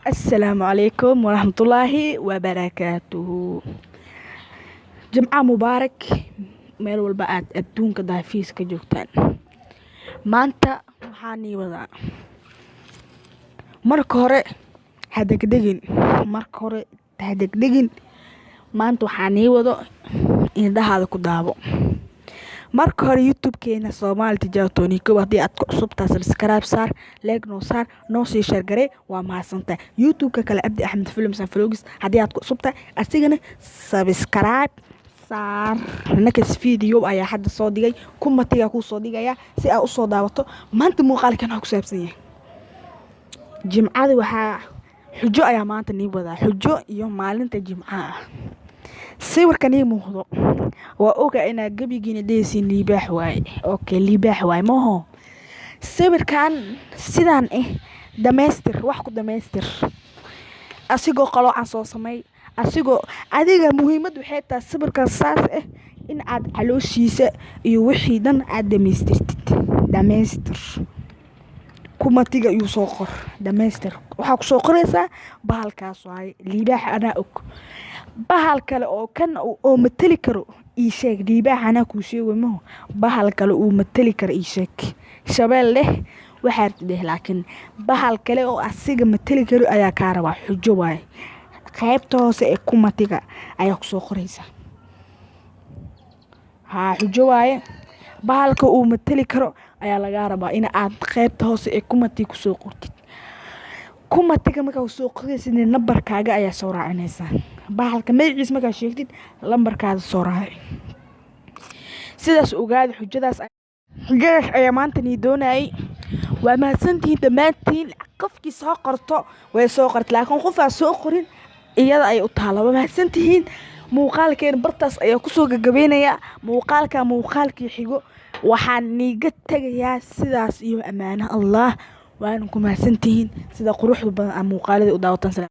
Assalaamu calaykum waraxmatullaahi wabarakaatuhu. Jimca mubaarak meel walba aad adduunka daafiis ka joogtaan. Maanta waxaan ii wadaa. Marka hore ha degdegin, marka hore ha degdegin. Maanta waxaan ii wado indhahaada ku daawo. Marka hore YouTube-keena Soomaali Tijaabo 11, haddii aad ku cusub tahay, subscribe saar, like noo saar, noo sii share garee, waa mahadsantahay. YouTube-ka kale, Abdi Axmed Films and Vlogs, haddii aad ku cusub tahay, asigana subscribe saar. Next video ayaa hadda soo dhigay, comment-iga kuu soo dhigaya si aad u soo daawato. Maanta muuqaalkan waxaa ku saabsan yahay Jimcada. Waxaa xujo ayaa maanta nii wadaa, xujo iyo maalinta Jimcaha ah. Sawirkan ii muuqdo waa oga inaad gebigiina dhehaysiin libaax waaye. Okay, libaax waaye maho. Sawirkan sidaan eh dhamaystir, wax ku dhamaystir. Asigoo qaloocan soo samey, asigoo adiga muhiimad waxay tahay sawirkan saas eh in aad calooshiisa iyo wixii dhan aad dhamaystirtid. Dhamaystir. Comment-iga iyuu soo qor, dhamaystir. Waxaa ku soo qoraysaa bahalkaas waaye libaax, anaa og. Bahal kale oo kan oo matali karo ii sheeg. Libaax anaa kuu sheegay maho. Bahal kale uu matali karo ii sheeg. Shabeel leh waxaad dheh, laakiin bahal kale oo asiga matali karo ayaa kaa rabaa. Xujo waaye. Qaybta hoose ee comment-iga ayaa ku soo qoraysaa. Haa, xujo waaye. Bahalka uu matali karo ayaa lagaa rabaa in aad qaybta hoose ee comment-iga ku soo qortid. Comment-iga markaa soo qoraysid, nambarkaaga ayaa soo raacinaysaa. Bahalka magaciisa markaa sheegtid, lambarkaada soo raaci. Sidaas ogaada, xujadaas ayaa maanta nii doonayay. Waa mahadsantihiin dhammaantiin. Qofkii soo qorto way soo qortay, laakiin qofaa soo qorin iyada ayay u taala. Waa mahadsantihiin. Muuqaalkeena bartaas ayaa kusoo gagabeynaya. Muuqaalka muuqaalkii xigo waxaan niiga tegayaa sidaas iyo ammaano Allah. Waana ku mahadsantihiin sida quruxda badan aa muuqaalada u daawataan.